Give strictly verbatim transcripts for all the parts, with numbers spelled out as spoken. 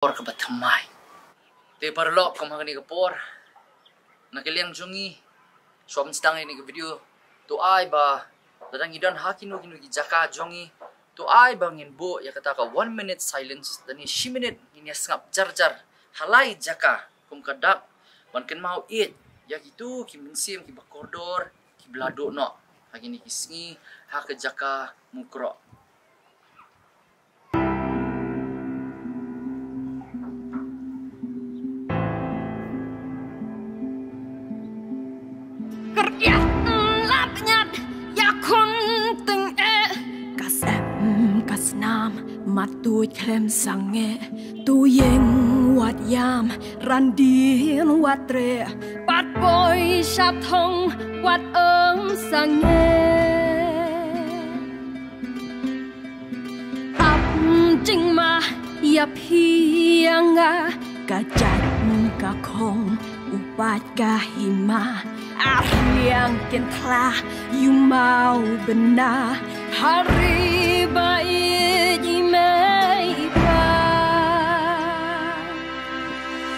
por kaba thymmai. Te paralok, kum ha kane ka por, na ka liang jong ngi, shuwa ban sdang ïa kane ka video, to ai ba lada ngi don ha kino kino ki jaka jong ngi, to ai ba ngin buh ïa kata ka one minute silence, lane shi minit ngin ïa sngap jar jar ha la i jaka, kum ka dak, ban kynmaw ïeit ïa kito ki mynsiem kiba kordor, kiba la duh noh ha kine ki sngi ha ka jaka Mukroh. Kyrkieh, mm, lap nyat, ïa khun teng eh. Ka sem, ka snam, matuid khlem sangeh. Tu ïeng wat ïam, randien wat treh. Pat poi sha thong, wat ym sangeh. Ap jingma ïa phi ïa nga, ka jait ka khong, u pait ka hima, a riang kin thla, ïu mau bynna, ha ri ba ïeit i mei i pa.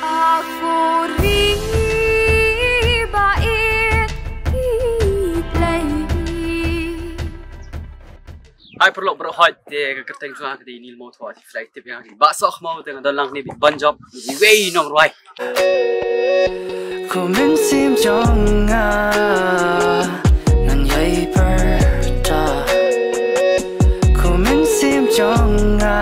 A ko ri ba ïeit i Blei. Hai paralok baroh, hooid, te ka kyrteng jong nga ka dei Nilmawthoh, te phi la tip ïa nga, ba soh mo, te nga don lang ne bad i Banjop, iwei i nongrwai. Kum mynsiem jong nga, ngan ïai pyrta. Kum mynsiem jong nga.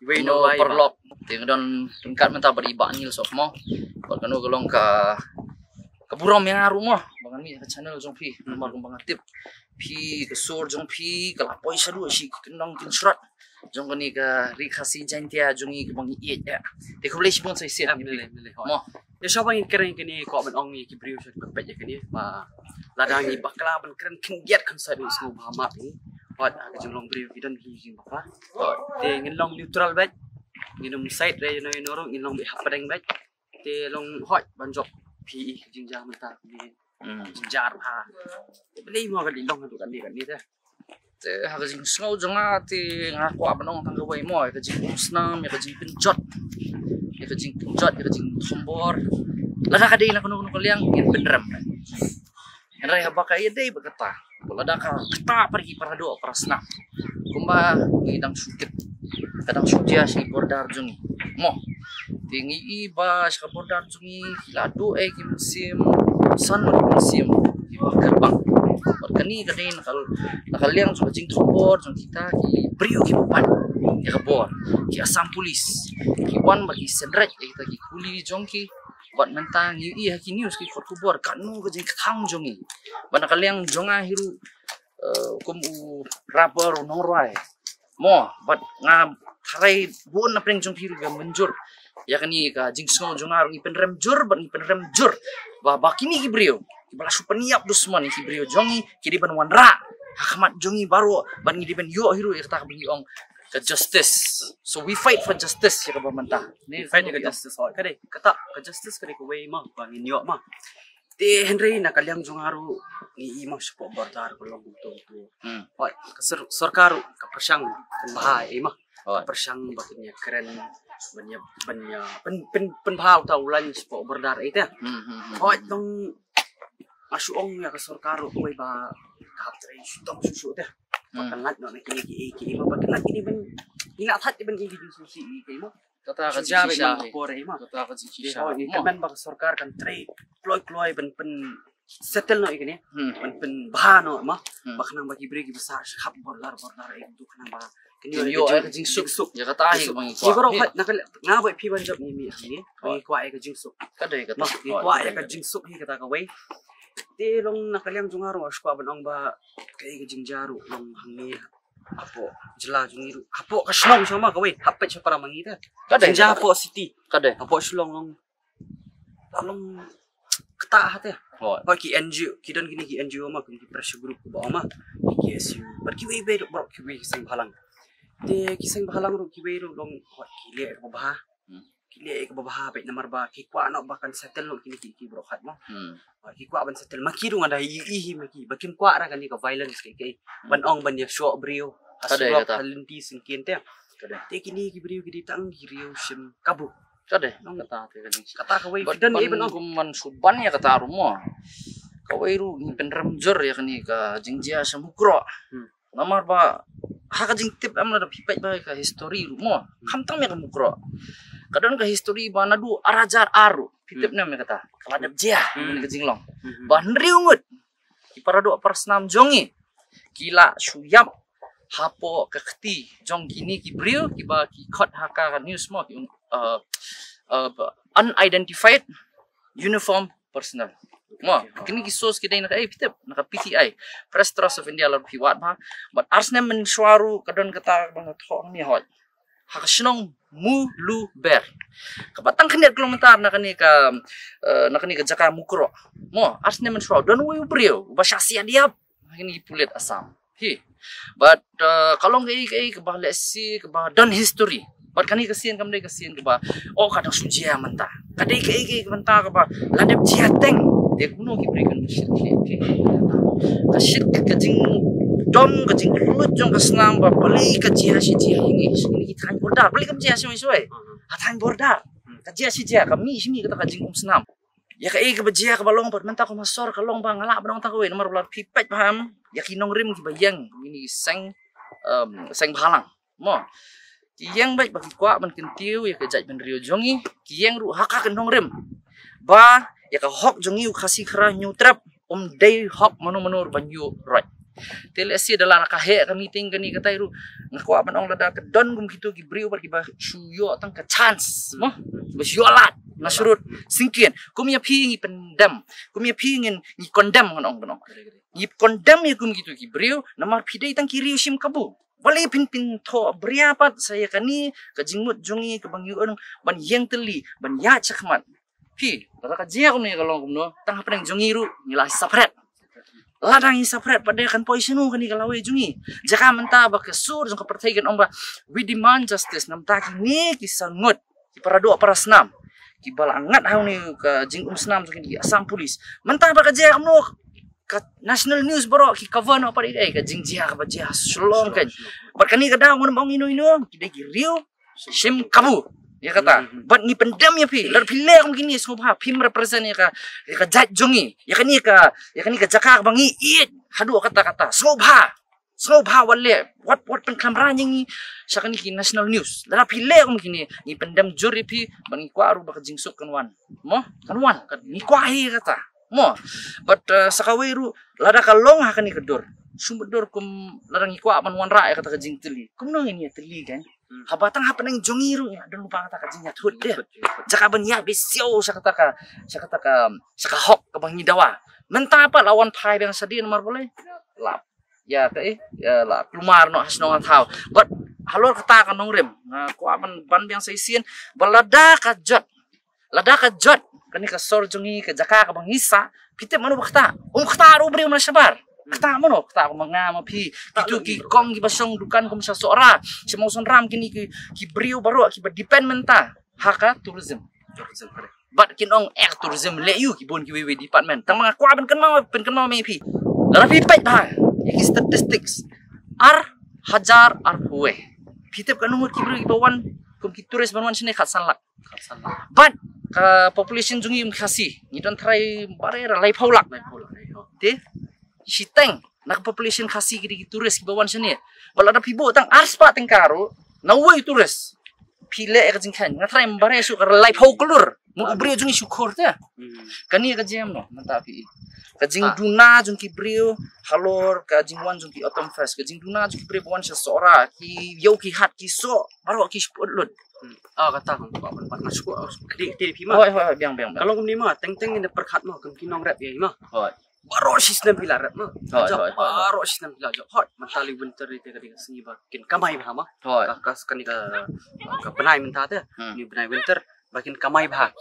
Iwei i nongrwai, paralok. Te nga don ryngkat mynta bad i Bah Nil soh mo. Bad kano ka long ka, ka burom ïa nga ruh mo, ba ngan mih ha ka channel jong phi. Hmm. Namar kumba nga tip, phi ka sur jong phi ka la poi shaduh shi ki kyndong kynshrot jong kane ka Ri Khasi Jaintia jong ngi kaba ngi ïeit ïa. Te khublei shibun sa shisien. Em, lei, lei, lei, hooid. Mo. Ïa shuwa ba ngin kren kane, kwah ban ong ïa ki briew sha kiba peit ïa kane ba lada ngi bakla ban kren khyndiat khyndiat, sngewbha ban map ïa ngi. Hooid, ha ka jinglong briew ki don ki jingbakla. Hooid. Te ngin long neutral beit. Ngin ym side re ïano ïano ruh, ngin long beit hapdeng beit. Te long hooid, Banjop, phi i ka jingjia mynta kane. Hmm. Jingjia ha. Te balei mo ka dei long haduh katne katne te. Te ha ka jingsngew jong nga te nga kwah ban ong tang kawei mo, ïa ka jingumsnam, ïa ka jingpynjot, ïa ka jingpynjot, ïa ka jingthombor. Lada ka dei na kano kano ka liang ngin pynrem. Hynrei haba ka ïadei bad kata, lada ka kata para ki para doh para snam, kumba ngi dang shu tip, ka dang shu jia sha ki border jong ngi mo. Te ngi i ba sha ka border jong ngi ki la duh eh ki mynsiem, san ki mynsiem kiba kyrpang. Bad kane ka dei na ka, na ka liang jong ka jingthombor jong kita ki briew kiba pait ïa ka bor, ki Assam Police, ki wan bad ki synreit ïa kita ki kuli jong ki. Bad mynta ngi i ha ki news ki khot khubor katno ka jingkthang jong ngi. Bad na ka liang jong nga hi ruh, eh, kum u rapper, u nongrwai mo, bad nga tharai bun na pdeng jong phi ruh ki mynjur ïa kane ka jingsngew jong nga ruh. Ngi pynrem jur bad ngi pynrem jur ba, ba kine ki briew kiba la shu pynïap dusmon ïa ki briew jong ngi ki dei ban wanrah ha khmat jong ngi baroh, bad ngi dei ban ïoh hi ruh ïa kata kaba ngi ong ka justice. So we fight for justice ïa kaba mynta. We fight for justice. Hooid, ka dei kata, ka justice ka dei kawei mo ba ngin ïoh mo. Te hynrei na ka liang jong nga ruh ngi i mo shapoh border ka long kumto kumto. Hmm. Hooid, ka sor-, sorkar ruh ka pyrshang pynbha ei mo. Hooid. Ka pyrshang ba kin ïa kren, ban ïa, ban ïa pyn, pyn, pynbha uta u lain shapoh border ei te. Hmm, hmm, hmm. Hooid, tang nga shu ong ïa ka sorkar ruh kawei ba ka hap trei shu tong shu shu te. Ba kan lait noh na kine kiei kiei mo, ba kan lait kine ban, ngi la thait ban ïa ki jingsngewsih kiei kiei mo. Kata ka jingshisha hi. Kata ka jingshisha. Hooid, ngi kyrmen ba ka sorkar kan trei kloi kloi ban pyn settle noh ïa kine. Hmm. Ban pynbha noh mo. Hmm. Ba khnang ba ki briew kiba sah shakhap border border ei, to khnang ba kin ïoh ïa ka jingsuk. Ïa kata hi ba ngi kwah. Ngi baroh, hooid, na ka, nga bad phi Banjop ngi mih hangne ba ngi kwah ïa ka jingsuk. Ka dei kata. Ngi kwah ïa ka jingsuk hi, kata kawei. Te long na ka liang jong nga ruh nga shu kwah ban ong ba kaei ka jingjia ruh long hangne hapoh jylla jong ngi ruh, hapoh ka shnong sha ma kawei, hap peit sha para ma ngi te. Ka dei. Jingjia hapoh city. Ka dei. Hapoh Shillong long, long kata ha te. Hooid. Hooid, ki N G O, ki don kine ki N G O ma, kum ki pressure group kiba ong ma, ki K S U, bad kiwei kiwei ruh baroh, kiwei ki seng bhalang. Te ki seng bhalang ruh kiwei ruh long, hooid, ki leh kaba bha. Hmm. Ki leh kaba bha beit namar ba ki kwah noh ba kan settle noh kine ki, ki baroh khat mo. Hmm. Hooid, ki kwah ban settle. Ma ki ruh nga da i, i hi ma ki ba kim kwah ra kane ka violence kaei kaei. Hmm. Ban ong ban ïa shoh briew ha surok, ha lynti syngkien te. Te kini ki briew ki dei tang ki riew shim kabu. Kata kata te ka jing. Kata kawei ki don ei ban ong. Kum man suban ïa kata ruh mo. Kawei ruh ngi pynrem jur ïa kane ka jingjia sha Mukroh. Namar ba ha ka jingtip em, lada phi peit ba ka history ruh mo, kham tam ïa ka Mukroh. Ka don ka history ba naduh ar hajar ar ruh, phi tip ne em ïa kata, ka la dep jia, ka jinglong. Ba hynriew ngut ki paradoh parasnam jong ngi ki la shu ïap hapoh ka kti jong kine ki briew kiba ki khot ha ka news mo, ki, uh, uh, unidentified uniform personnel. Mo, kine ki source ki dei na ka A P, tip, na ka P T I, Press Trust of India, lada phi wad bha. Bad ar snem mynshuwa ruh ka don kata ba nga thoh hangne hoi, ha ka shnong Muluber, kaba tang khyndiat kilometer na kane ka, eh, na kane ka jaka Mukroh. Mo, ar snem mynshuwa don uwei u briew uba shah siat ïap ha kine ki pulit Assam. Hi. Bad, uh, ka long kaei kaei kaba lehse kaba don history. Bad kane ka sien kam dei ka sien kaba, oh, ka dang shu jia mynta. Ka dei kaei kaei ka mynta kaba la dep jia teng. Te kumno ki briew kin shit ki, ki. Ka shit ka, ka jingdom, ka jinglut jong ka snam ba balei ka jia shi jia ïa ngi. Shi ngi thaiñ border. Balei kam jia shi ngi shwai. Ha thaiñ border. Ka jia shi jia, ka mih shi mih kata ka jingum snam. Ïa kaei kaba jia kaba long bad mynta kum ha sor ka long ba nga lah ban ong tang kawei, namar ba lada phi peit bha em, ïa ki nongrim kiba ïeng, kine ki seng, em, seng bhalang. Mo. Ki ïeng beit ba ki kwah ban kyntiew ïa ka jaitbynriew jong ngi, ki ïeng ruh ha ka ka nongrim. Ba ïa ka hok jong ngi u Khasi Khara Hynñiewtrep, um dei hok mano mano ruh ban ïuh roit. Te lehse da la ka heh ka meeting kane katai ruh, nga kwah ban ong lada ka don kum kito ki briew bad kiba shu ïoh tang ka chance, mo? Ba shu ïoh lad na shrut syngkien. Kum ïa phi ngi pyndem, kum ïa phi ngin, ngi condemn, ngan ong ban ong. Ngi condemn ïa kum kito ki briew namar phi dei tang ki riew shim kabu. Balei phin, phin thoh bria pat sa ïa kane ka jingmut jong ngi kaba ngi ong ban ïeng tylli, ban ïaid shakhmat. Phi, lada ka jia kumne ka long kumno, tang hapdeng jong ngi ruh ngi la separate. Lada ngi separate pat de kan poi shano kane ka lawei jong ngi. Jaka mynta ba ka sur jong ka pyrthei kan ong ba we demand justice, na bynta kine ki san ngut ki paradoh parasnam kiba la ngat ha une ka jingum snam jong kine ki Assam Police. Mynta ba ka jia kumno, ka national news baroh ki cover noh pat ïa ka jingjia kaba jia ha Shillong kan. Bad kane ka daw ngam ong ino ino, ki dei ki riew shim kabu. Ïa kata. Bad ngi pyndem ïa phi, lada phi leh kum kine sngewbha phim represent ïa ka, ïa ka jait jong ngi. Ïa kane ka, ïa kane ka jaka kaba ngi ïeit haduh katta katta. Sngewbha. Sngewbha wat leh, wat, wat pynkhlem rang ïa ngi sha kane ki national news. Lada phi leh kum kine, ngi pyndem jur ïa phi, bad ngi kwah ruh ba ka jingsuk kan wan. Mo, kan wan, kan ngi kwah hi kata. Mo, bad, uh, sa kawei ruh, lada ka long ha kane ka dur. Shu mut dur kum lada ngi kwah ban wanrah ïa kata ka jingtylli. Kumno ngin ïa tylli kan? Haba tang hapdeng jong ngi ruh ngi la don lypa kata ka jingïathut de. Jaka ban ïa bisiaw sha kata ka, sha kata ka, sha ka hok kaba ngi dawa. Mynta pat la wan phai biang sha dien namar balei. La ïa ka, eh, ïa la kulmar noh ha shnong ha thaw. Bad halor kata ka nongrim, nga kwah ban, ban biang sa shisien ba lada ka jot, lada ka jot kane ka sor jong ngi, ka jaka kaba ngi sah, phi tip mano ba kata? Um kata ruh briew na shabar. Kata mano? Kata kum ma nga ma phi. Kito ki kong kiba shong dukan kum sha Sohra, sha Mawsynram, kine ki, ki briew baroh kiba depend mynta ha ka tourism. Tourism, correct. Bad kin ong, eh, tourism leh ïa ki bun kiwei wei department. Tang ma nga kwah ban kynmaw, ban kynmaw ma phi. Lada phi peit bha ïa ki statistics, ar hajar arphew wei, phi tip katno ngut ki briew kiba wan kum ki tourist ban wan shane? Khatsan lak. Khatsan lak. Bad ka population jong ngi Khasi, ngi don trai barabor laiphew lak. Laiphew lak, laiphew. Te shiteng na ka population Khasi ki dei ki tourist kiba wan shane. Bad lada phi buh tang arspah tyngka ruh na uwei u tourist, phi leh ïa ka jingkheiñ, nga trai ym barabor shuh ka laiphew klur. Mut u briew jong ngi shu khor te. Kane ka jia kumno mynta phi? Ka jingduna jong ki briew halor ka jingwan jong ki Autumn Fest, ka jingduna jong ki briew ba wan sha Sohra, ki ïew ki hat ki soh baroh ki shput lut. Ah, kata kan ba ban pat nga shu, ah, kdie kdie phi ma. Hoi, hoi, hoi, biang, biang, biang. Ka long kumne ma, teng teng ngin da pyrkhat ma, kum ki nongrep ïa ma. Hoi. Baroh shi snem ki la rep ma. Hoi, hoi, hoi. Baroh shi snem ki la jop. Hoi, mynta lei winter te ka dei ka sngi ba kin kamai bha ma. Hoi. Ka, ka, kane ka, ka bnai mynta te. Hmm. Ni bnai winter ba kin kamai bha.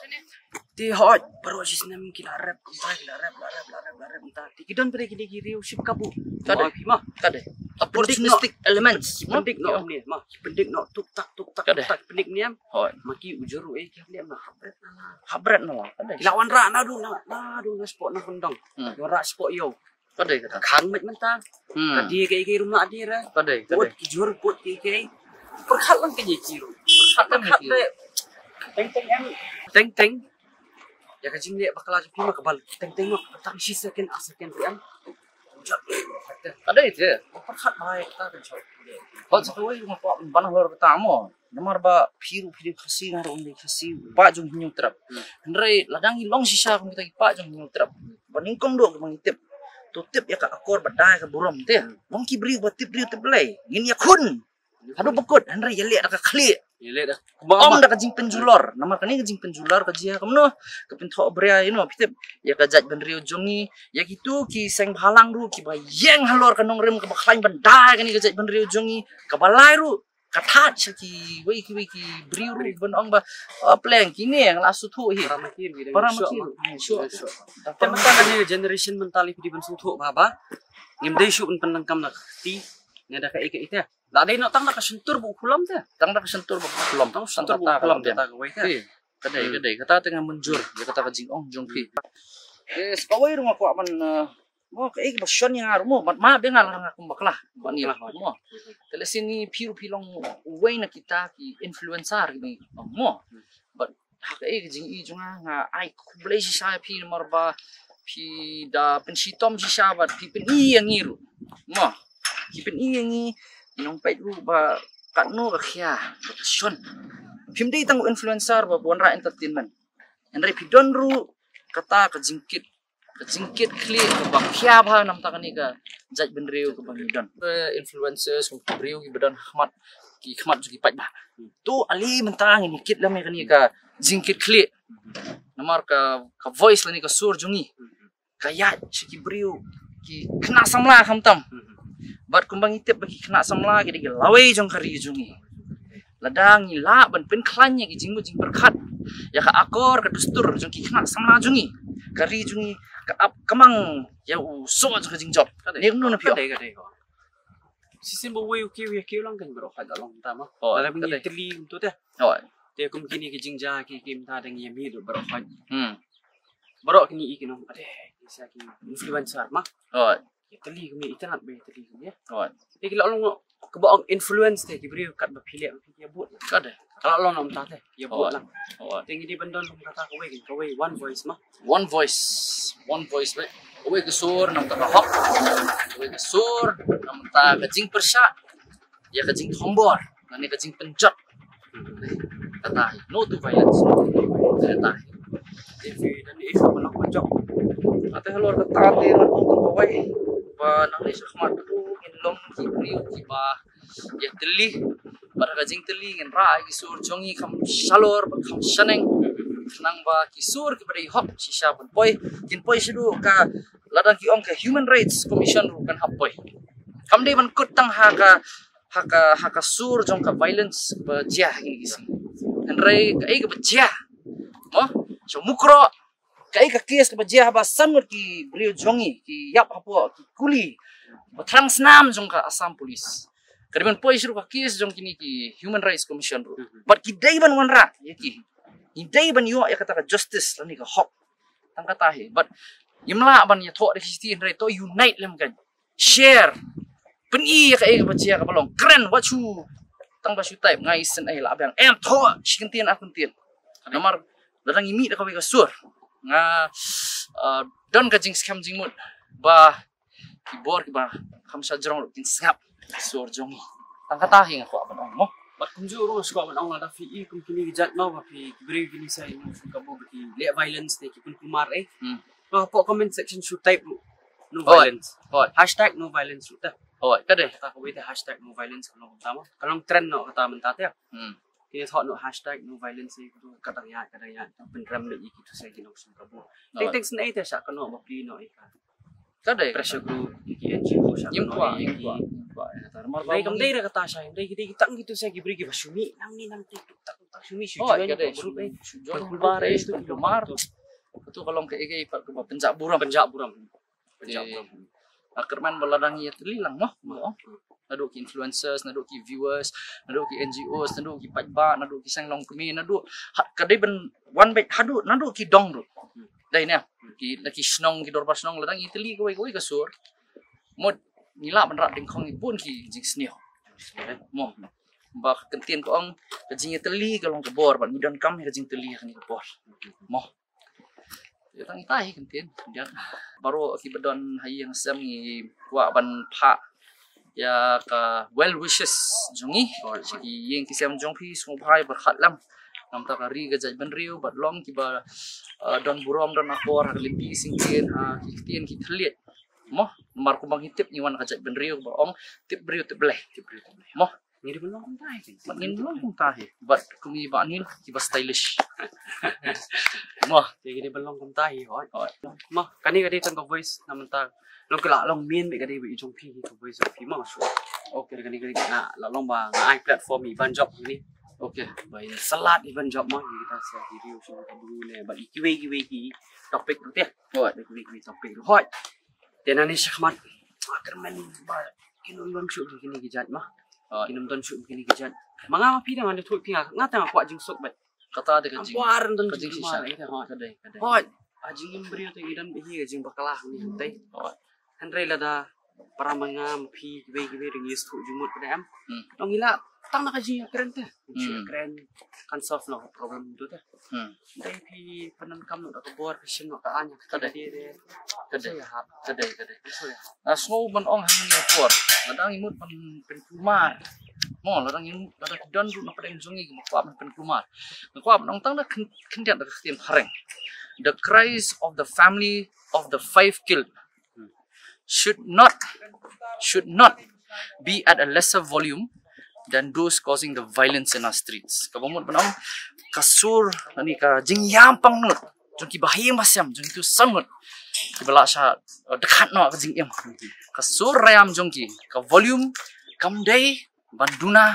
Te hoi, baroh shi snem ki la rep, kumta ki la rep, la rep, la rep, la rep mynta. Te ki don pat de kine ki riew shim kabu. Ka dei. Phi ma. Ka dei. Opportunistic elements. Ki pyndik noh, ki pyndik noh, kumne ma. Ki pyndik noh, tuk tak, tuk tak, tuk tak, pyndik niam. Hoi. Ma ki ujor u ei ki hap niam na hap bret na la. Hap bret na la, ka dei. Ki la wanrah naduh na, naduh na spot na kyndong. Hmm. Wanrah spot ïew. Ka dei kata. Khang met mynta. Hmm. Ka dei kaei kaei ruh ma dei re. Ka dei, ka dei. Put ki jur, put kaei kaei. Pyrkhat lang ka ïa ki ruh. Pyrkhat lang ïa ki ruh. Teng teng em. Teng teng. Ïa ka jingleh bakla jong phi ma ka bal. Teng teng ma ka tang shi second, ar second ruh em. Ka dei te. Pyrkhat ba ïa kata ka jong. Hot sa kawei ma kwah ban halor kata mo. Namar ba phi ruh phi dei Khasi, nga ruh nga dei Khasi. Ba jong Hynñiewtrep. Hynrei lada ngi long shisha kum kita ki ba jong Hynñiewtrep, ba nyngkong duh ba ngi tip, to tip ïa ka akor ba dei ka burom te. Ym ki briew ba tip briew tip Blei. Ngin ïakhun haduh ba kut, hynrei ïaleh da ka khlieh. Ïaleh da ka, ym da ka jingpynjulor. Namar kane ka jingpynjulor ka jia kumno? Ka pynthoh bria, you know, phi tip, ïa ka jaitbynriew jong ngi, ïa kitu ki seng bhalang ruh kiba ïeng halor ka nongrim kaba khlaiñ ban dei kane ka jaitbynriew jong ngi, kaba lai ruh ka thad sha kiwei kiwei ki briew ruh ban ong ba, oh, pleng kine nga la sngewthuh hi. Para ma ki ruh. Para ma ki ruh. Shuh. Te mynta kane generation mynta lei phi dei ban sngewthuh ba ba ngim dei shuh ban pyndonkam na ka kti ne da kaei kaei te. La dei noh tang da ka shyntur ba u khulom te. Tang da ka shyntur ba u khulom. Tang shyntur ba u khulom te ta kawei te. Ka dei, ka dei. Kata te nga mynjur ïa kata ka jingong jong phi. Te sa kawei ruh nga kwah ban, eh, mo kaei kaba shon ïa nga ruh mo, bad ma ba nga la nga kum bakla. Bad ngi la mo. Te lehse ngi phi ruh phi long uwei na kita ki influencer ki mo. Bad ha kaei ka jingïohi jong nga, nga ai khublei shisha ïa phi namar ba phi da pynshitom shisha bad phi pyni ïa ngi ruh. Mo, phi pyni ïa ngi, ngi nongpeit ruh ba katno ka khia, ka shon. Phim dei tang u influencer ba wanrah entertainment. Hynrei phi don ruh kata ka jingkit, ka jingkit khlieh kaba khia bha namar kane ka jaitbynriew kaba ngi don. Influencers, ki briew kiba don ha khmat, ki khmat jong ki paidbah. To ale mynta ngin kit lem ïa kane ka jingkit khlieh. Namar ka, ka voice lane ka sur jong ngi ka ïaid sha ki briew, ki khynnah samla khamtam. Bad kumba ngi tip ba ki khynnah samla ki dei ki lawei jong ka ri jong ngi. Lada ngi lah ban pynkhlaiñ ïa ki jingmut jingpyrkhat, ïa ka akor ka dustur jong ki khynnah samla jong ngi, ka ri jong ngi ka ap ka mang ïa u soh jong ka jingjop. Ka dei. Ni kumno na phi ong? Ka dei, ka dei ko. Shisien ba uwei u kiew ïa kiew lang kan baroh ka da long ta ma. Oh, lada ka dei. Ngi tylli kumto te. Oh. Te kum kine ki jingjia ki kim ta dang ïa mih ruh baroh ka. Hmm. Baroh kine i ki nong ade ki sa ki influencer ma. Oh. Ïa tylli kum ïa internet ba ïa tylli kum ïa. Oh. Te ki la long kaba ong influence te ki briew kat ba phi leh ba phi ïa bud. Ka dei. Ka la long namta te ïa bud lang. Oh. Te ngi dei ban don kum kata kawei, kawei one voice ma. One voice. One voice ba. Kawei ka sur namta ka hok. Kawei ka sur namta ka jingpyrshah ïa ka jingthombor lane ka jingpynjot. Kata hi, no to violence. Kata hi. Te phi don i sa ban pynjot. Kata halor kata te nga ong tang kawei ba nangne shakhmat ruh ngin long ki briew kiba ïatylli. Bad ha ka jingtylli ngin rah ïa ki sur jong ngi kham shalor bad kham shaneng. Khnang ba ki sur kiba dei hok shisha ban poi, kin poi shaduh ka, lada ki ong ka Human Rights Commission ruh kan hap poi. Kam dei ban kut tang ha ka, ha ka, ha ka sur jong ka violence ba jia ha kine ki sngi. Hynrei kaei kaba jia, mo, sha Mukroh, kaei ka case kaba jia ba san ngut ki briew jong ngi ki ïap hapoh ki kuli ba thrang snam jong ka Assam Police. Ka dei ban poi shaduh ka case jong kine ki Human Rights Commission ruh. Mhm. Bad ki dei ban wanrah ïa ki. Ngi dei ban ïoh ïa kata ka justice lane ka hok. Tang kata hi. Bad ngim lah ban ïathoh da ki shithi, hynrei to unite lem kan. Share. Pyni ïa kaei kaba jia kaba long. Kren wat shu, tang ba shu type nga isynei lah biang. Em, thoh shi kyntien ar kyntien. Namar lada ngi mih da kawei ka sur, nga, uh, don ka jingskhem jingmut ba ki bor kiba kham shajrong ruh kin sngap ka sur jong ngi. Tang kata hi nga kwah ban ong mo. Bad kumjuh ruh nga kwah ban ong, lada phi i kum kine ki jait, no, ba phi, ki briew kine sa ïa nongshong kabu ba ki leh violence ne ki pynkulmar eh. Hmm. Nga hapoh comment section shu type ruh no violence. Hoi. Hashtag no violence ruh te. Hoi, ka dei. Kata kawei te hashtag no violence ka long kumta mo. Ka long trend noh kata mynta te. Hmm. Kine thoh noh hashtag no violence, eh, ka dang ïaid, ka dang ïaid, ka pynrem noh ïa kitu sa ki nongshong kabu. Hoi. Teng teng sngewsih te sha ka noh ba plie noh ïa ka. Ka dei. Pressure group, ïa ki N G O sha ka noh ïa ki. Ngim kwah, ngim kwah, ngim kwah. Dei kam dei da kata sha, dei ki, dei ki tang kitu sa ki briew kiba shu mih nangne nangte, tuk tak tuk tak shu mih shu join, ka dei, shu join, shu join, shu join, shu join. Tu ka long kaei kaei pat kaba pynjah burom. Pynjah burom. Pynjah burom. Ka kyrmen ba lada ngi ïatylli lang mo. Naduh ki influencers, naduh ki viewers, naduh ki N G Os, naduh ki paidbah, naduh ki seng longkmie, naduh, ha, ka dei ban wan beit haduh, naduh ki dong ruh. Dei ne, ki, la ki shnong, ki dorbar shnong, lada ngi ïatylli kawei kawei ka sur. Mut ngi lah ban rah dyngkhong ïa bun ki jingsniew. Mo. Ba ka kyntien ka ong, ka jingïatylli ka long ka bor, bad ngi donkam ïa ka jingtylli ha kane ka bor. Mo. Ïa tang ita hi kyntien, ïa. Baroh kiba don ha ïing ha sem ngi kwah ban phah ïa ka well wishes jong ngi. Sha ki ïing ki sem jong phi, sngewbha ïa pyrkhat lang. Namar ka ri ka jaitbynriew, bad long kiba, eh, don burom, don akor ha ka lynti syngkien, ha ki ktien ki thylliej. Mo, namar kumba ngi tip ngi wan ka jaitbynriew ba ong, tip briew tip Blei. Tip briew tip Blei. Mo. Ngi dei ban long kumta hi. Bad ngi long kumta hi. Bad kum i Bah Neil, kiba stylish. Mo. Te ngi dei ban long kumta hi, hooid. Hooid. Mo, kane ka dei tang ka voice na mynta. Long ka la long main bad ka dei ba i jong phi hi ka voice jong phi mo shu. Okay. Kane ka dei nga la long ba nga ai platform i ban jop ni. Okay. Ba i salat i ban jop mo, i kita sa video shu ka dei ne. Bad i kiwei kiwei ki topic ruh te. Hooid. Kiwei kiwei topic ruh. Hooid. Te nane shakhmat. Ah, kyrmen ba kin ym don shuh kine ki jait mo. Hooid. Kin ym don shuh kine ki jait. Ma nga ma phi dang ane thuh phi nga, nga tang kwah jingsuk bad. Kata de ka jing. Kwah ran don ka jing shisha. Ka dei, ka dei. Hooid. A jingim briew te ngi don bad hi ka jingbakla ni hynrei. Hooid. Hynrei lada para ma nga ma phi kiwei kiwei dang ïa sdang jingmut ka dei em. Hmm. Dang ila tang na ka jingïakren te. Hmm. Jingïakren kan solve na ka problem tu te. Hmm. Dei phi pyndonkam noh da ka bor, phi shim noh ka aiñ, ka dei. Ka dei. Ka dei, ka dei. Ka dei. Ah, sngew ban ong hangne por. Lada ngi mut ban pynkulmar. Mo, lada ngi mut, lada ki don ruh na pdeng jong ngi ki kwah ban pynkulmar. Nga kwah ban ong tang da khyn-, khyndiat da ka ktien phareng. The cries of the family of the five killed should not, should not be at a lesser volume than those causing the violence in our streets. Kaba mut ban ong ka sur, ani ka jingïam pang ngut jong ki ba ha ïing ba sem, jong ki tu san ngut, ki ba la sha, uh, dkhat noh ka jingim. Ka sur rayam jong ki, ka volume kam dei ban duna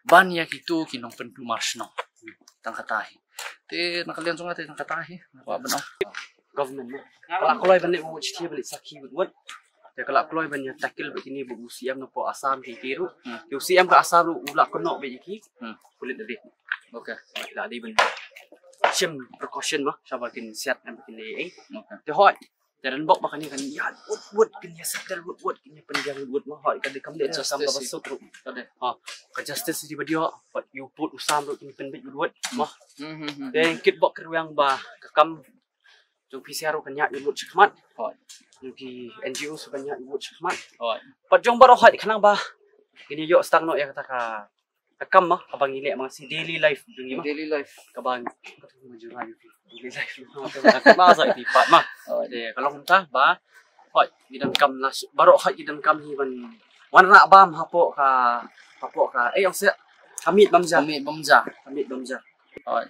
ban ïa ki tu ki nongpynkulmar shnong. Tang kata hi. Te na ka liang jong nga te tang kata hi. Ba ban ong. Government mo. Ka la kloi ban leh u shithi ban leh sakhi wut wut. Te ka la kloi ban ïa tackle bad kine bad u C M na poh Assam ki ki ruh. Hmm. Te u C M ka Assam ruh u la kynnoh bad ki. Hmm. Pulit da dei. Okay. La dei ban shim precaution mo. Shaba kin siat em kin leh ei. Okay. Te hooid. Te don bok ba kane kan ïa wut wut, kan ïa settle wut wut, kan ïa pynbiang wut wut mo. Hooid, ka dei kam dei. Justice. Ka ba suk ruh. Ka dei. Ha, ka justice dei ba dei, bad ïa u pud u sam ruh kan pynbeit wut wut mo. Hmm, hmm, hmm. Te kit bok kyrwiang ba ka kam jong phi sha ruh kan ïa wut wut shakhmat. Hooid. Jong ki N G O ruh kan ïa wut wut shakhmat. Hooid. Bad jong baroh hooid khnang ba kin ïa ïoh stang noh ïa kata ka ka kam mo, kaba ngi leh ma nga shi daily life jong ngi mo. Daily life. Kaba ngi, ka tu ma jong ngi daily life mo. Ka ba sa iti pat mo. Oh, te ka long ta ba. Hooid, ngi donkam na s-, baroh hooid ngi donkam hi ban wanrah bam hapoh ka, hapoh ka. Eh, ong se. Ka miet bam ja. Ka miet bam ja. Ka miet bam ja. Hooid.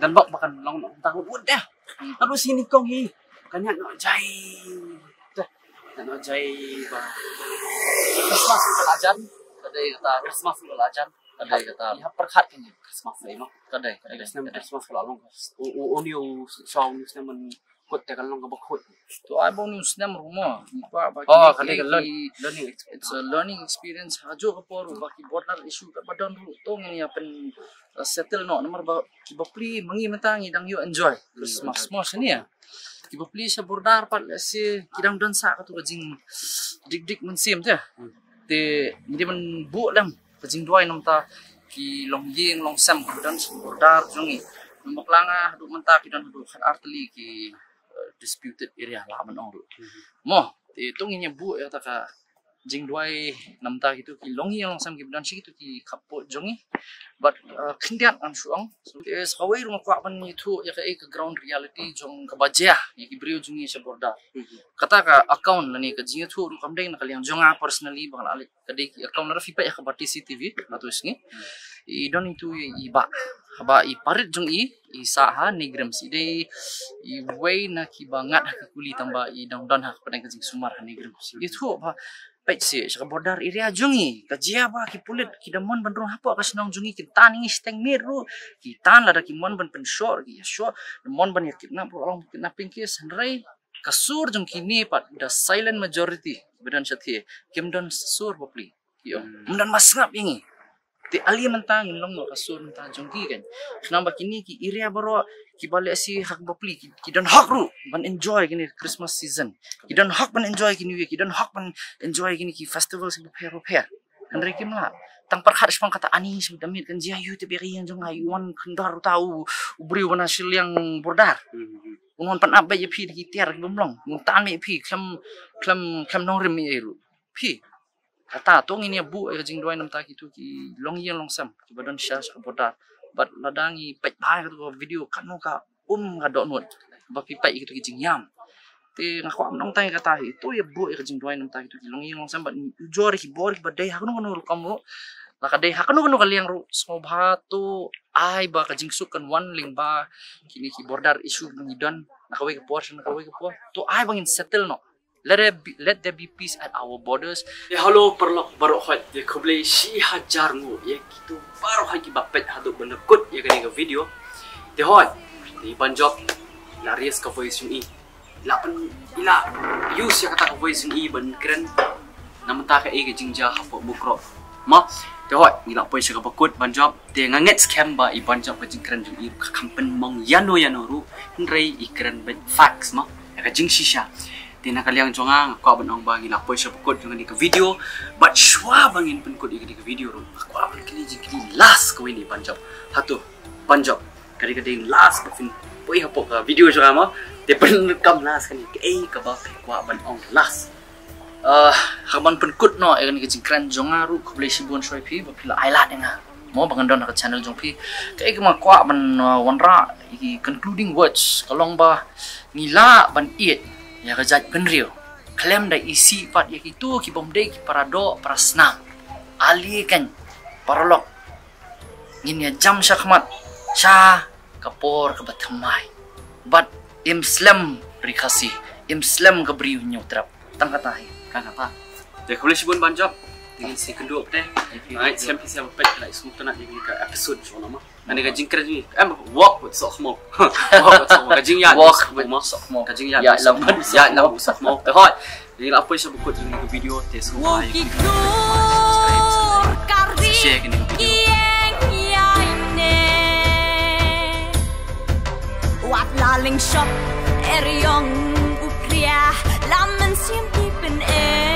Don bok ba kan long noh ta wut wut deh. Hmm. Naduh shi nyngkong hi. Kan ïa noh jai. Deh. Ïa noh jai ba. Christmas ka la jan. Ka dei kata. Christmas ka la jan. Ka dei kata. Ïa pyrkhat kane Christmas dei mo. Ka dei, ka dei. Snem Christmas ka la long. U, u, u ni u shaw ni snem man kut te kan long kaba kut. To ai ba u ni u snem ruh mo. Ni pa ba. Oh, ka dei ka learn-, learning experience. It's a learning experience. Ha ju ka por ba ki border issue kaba don ruh to ngi ïa pyn, uh, settle noh. Namar ba ki bapli ma ngi mynta ngi dang ïoh enjoy Christmas mo shane ïa. Ki bapli sha border pat lehse ki dang don sa katu ka jingdikdik mynsiem te. Hmm. Te ngi dei ban buh lem ka jingduwai namar ta ki longïing longsem ki don sha border jong ngi. Namar ba la nga haduh mynta ki don haduh khat ar tylli ki, eh, disputed area lah ban ong ruh. Hmm. Mo, te to ngi ïa buh ïa ta ka jingduwai namar ta kitu ki longïing longsem kiba don sha kitu ki khappud jong ngi. Bad, uh, khyndiat ngan shu ong. So, te sa kawei ruh nga kwah ban ïathuh ïa kaei ka ground reality jong kaba jia ïa ki briew jong ngi sha border. Kata ka account lane ka jingïathuh ruh kam dei na ka liang jong nga personally ba nga la leh, ka dei ki account lada phi peit ïa kaba T C T V, la tu sngi. I don itu i, i bah. Haba i parit jong i, i sah ha NEIGRIHMS, i dei iwei na kiba ngat ha ki kuli tang ba i dang don ha ka pdeng ka jingsumar ha NEIGRIHMS. Ïathuh ba peit seh sha ka border area jong ngi, ka jia ba ki pulit ki da mon ban rung hapoh ka shnong jong ngi, ki tan ngi shiteng miet ruh, ki tan lada ki mon ban pynshoh ki ïa shoh, da mon ban ïa kidnap ruh long kidnapping case, hynrei ka sur jong kine pat the silent majority ba don shatei, kim don sur bapli. Ïoh. Hmm. Ym don ba sngap ïa ngi. Te ale mynta ngin long noh ka sur mynta jong ki kan. Khnang ba kine ki area baroh kiba lehse ha kaba pli ki, ki don hok ruh ban enjoy kine Christmas season. Ki don hok ban enjoy kine, ki don hok ban enjoy kine ki festivals kiba pher ba pher. Hynrei kim lah. Tang pyrkhat shipang kata ani shu da miet kan jia ïa u te beri ïa jong nga ïa u wan khyndaw uta u briew ba na shiliang border. Un wan pan ap bad ïa phi da ki tiar ki bym long. Un tan ïa phi khlem khlem khlem nongrim ïa u. Phi. Kata to ngin ïa buh ïa ka jingduwai namta kitu ki longïing longsem kiba don sha sha ka border. Bad lada ngi peit bha ïa katu ka video katno ka um nga dohnud ba phi peit ïa kitu ki jingïam. Te nga kwah ban ong tang ïa kata hi to ïa buh ïa ka jingduwai namta kitu ki longïing longsem bad ujor ïa ki bor kiba dei ha kano kano rukom ruh. La ka dei ha kano kano ka liang ruh sngewbha to ai ba ka jingsuk kan wan lyngba kine ki border issue ba ngi don na kawei ka por sha na kawei ka por. To ai ba ngin settle noh. Let there be, let there be peace at our borders. Eh, hello paralok baroh hoi, ïa khublei shi hajar nguh ïa kitu baroh hoi kiba peit haduh ban da kut ïa kane ka video. Te hoi, te i Banjop la raise ka voice jong i. La pyn i la use ïa kata ka voice jong i ban kren. Na mynta ka e ka jingjia hapoh Mukroh. Ma, te hoi, ngi la poi sha kaba kut Banjop. Te nga ngeit skhem ba i Banjop ka jingkren jong i ka kham pynmong ïano ïano ruh. Hynrei i kren bad facts ma. Ïa ka jingshisha. Te na ka liang jong nga nga kwah ban ong ba ngi la poi sha ba kut jong kane ka video. Bad shuwa ba ngin pynkut ïa kane ka video ruh nga kwah ban kylli jingkylli last kawei na i Banjop. Hato Banjop, ka dei ka dei last ba phin poi hapoh ka video jong nga mo. Te pyn kam last kane kaei kaba phi kwah ban ong last. Ah, ha ban pynkut noh ïa kane ka jingkren jong nga ruh khublei shibun shuwa ïa phi ba phi la ai lad ïa nga. Mo ba ngan don ha ka channel jong phi. Kaei kaba nga kwah ban, ah, wanrah ïa ki concluding words ka long ba ngi lah ban ïeit ïa ka jaitbynriew khlem da isih pat ïa kitu ki bym dei ki para doh para snam. Ale kan paralok ngin ïa jam sha khmat sha ka por kaba thymmai. Bad im slem ri Khasi, im slem ka briew Hynñiewtrep. Tang kata hi. Tang kata. Te khublei shibun Banjop. Te ngin sa ïakynduh pat te. Nga ngeit skhem phi sa ïa peit la i sngewtynnat ïa ka episode jong nga ma. Kane ka jingkren jong i. Em, walk with sok mo. Walk with sok mo. Ka jingïaid with sok mo. Ka jingïaid with sok mo. Ïaid lang with sok mo. Te hoi. Ngi la poi sha ba kut jong kane ka video te sngewbha ïa ki dur kari share kane ka video. Wat la ling shop eriong u priah la men sim ki pyn e.